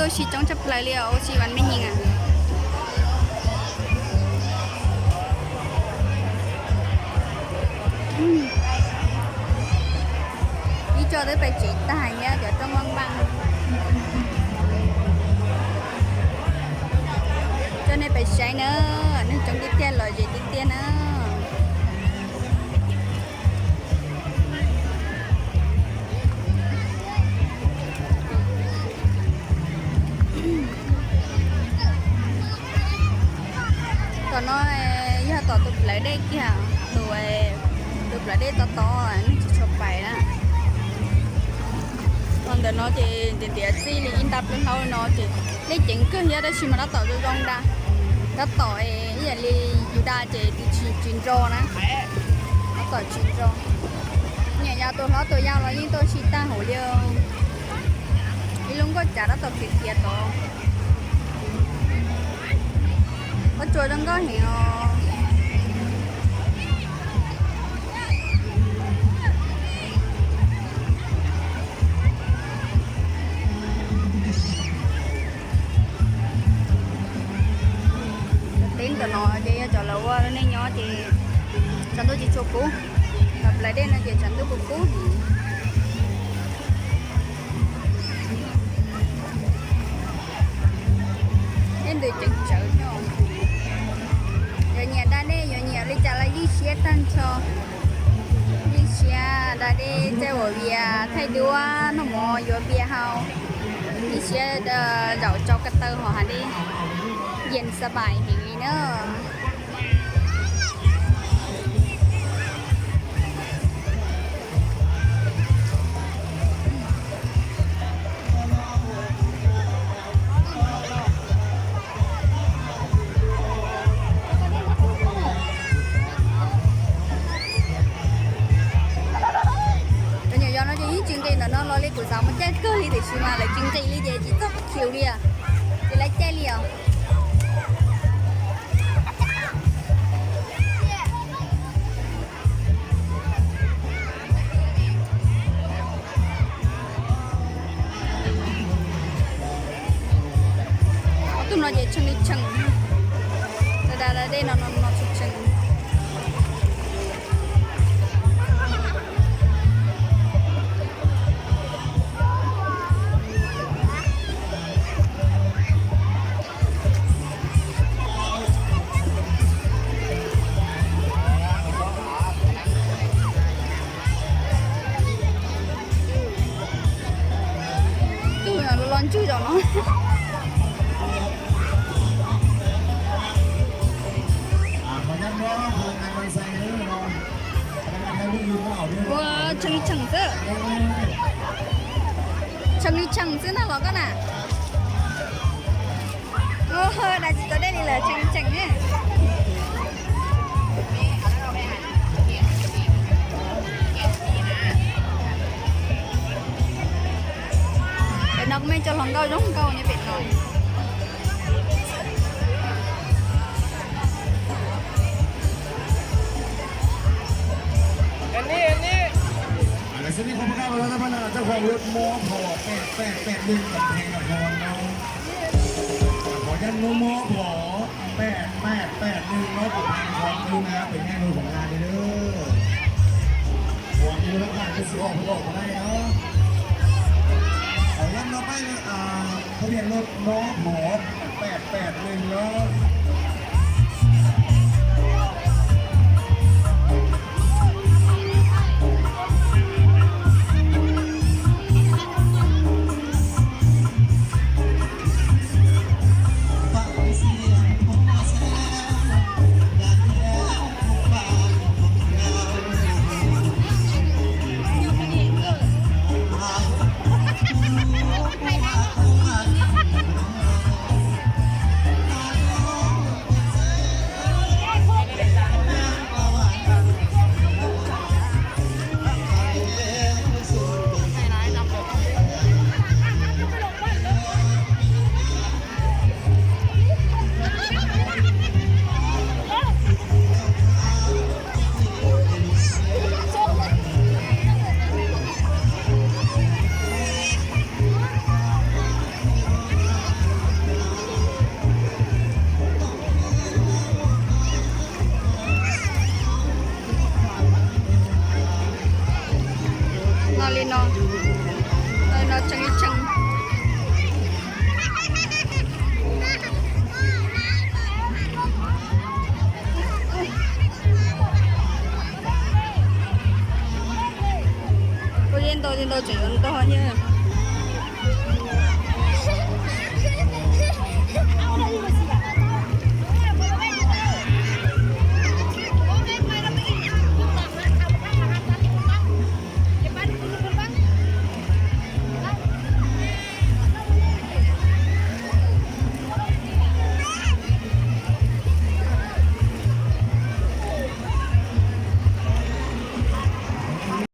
Ua si coob tshaj plaws li os, ua si vas me nyees. Ib co twb pais tsev tag thiab, cov rooj npaj npaj. Coj nej pais saib na, neeg coob tiag tiag, lom zem tiag tiag na. Tom no yog tom tus plawv dej kiag, tus, tus plawv dej tod tod, neeg tsis tshua pais na. Ntawm no ces ntiav ntiav txij li ib nta plaws hlau no ces dej ceev kawg thiab, tab sis mas tab tom zoo zoo da, tab tom ib yam li yus da ces tsis, tsis nro na, tab tom tsis nro. Niam yau tus hlob tus yau los yeej tuaj ua si tag hauv li. Ib lub nkoj cav tab tom khiav khiav tod. Qhov tsua zoo nkauj heev os. Cov teb ntawm no ces yog cov lawv ua rau nej nyob ces tshav ntuj tsis tshua kub. Cov plawv dej no ces tshav ntuj kub kub. Tej ntawd ceev tsawv no. Yuav nyiam da dej, yuav nyiam li cas los yeej siab tag nrho. Yeej siab da dej, caij uas vias thaij duab, noj mov yuav vias haus. Yeej siab zaum tsau ko taw hauv hav dej, yeej xab pais heev li na. Cov nyuam yaus no ces yeej tsis nqis ntawm no los li, kuv xav mus caij kawg li tiam sis mas lawv tsis nqis li ces tsis txhob khiav li, ces lawv caij li os. Ob tug no ces tshee li tshee, da da dej no no tshee tshee. Tus los ntswg zaum no. Ua tshee li tshee xwb. Tshee li tshee xwb ntag los koj na. Ua da tsis tau dej li lawm, tshee li tshee. Pem no kuv muaj ib co hluas nkauj zoo nkauj nyob pem no. Lawv xwb nej qhov pab kaj los tab pab na, tab pab lub mob phom pem pem pem lwg kom phem los no. Qhov yaj lub mob phom pem pem pem lwg no kom phem qhov lwg na, pem nyaj lub phom na li lawm. Qhov lwg lub phom na, lub xwb qhov lub phom na. Qhov yaj no pem lwg, qhov yaj lub mob phom pem pem lwg no. Os,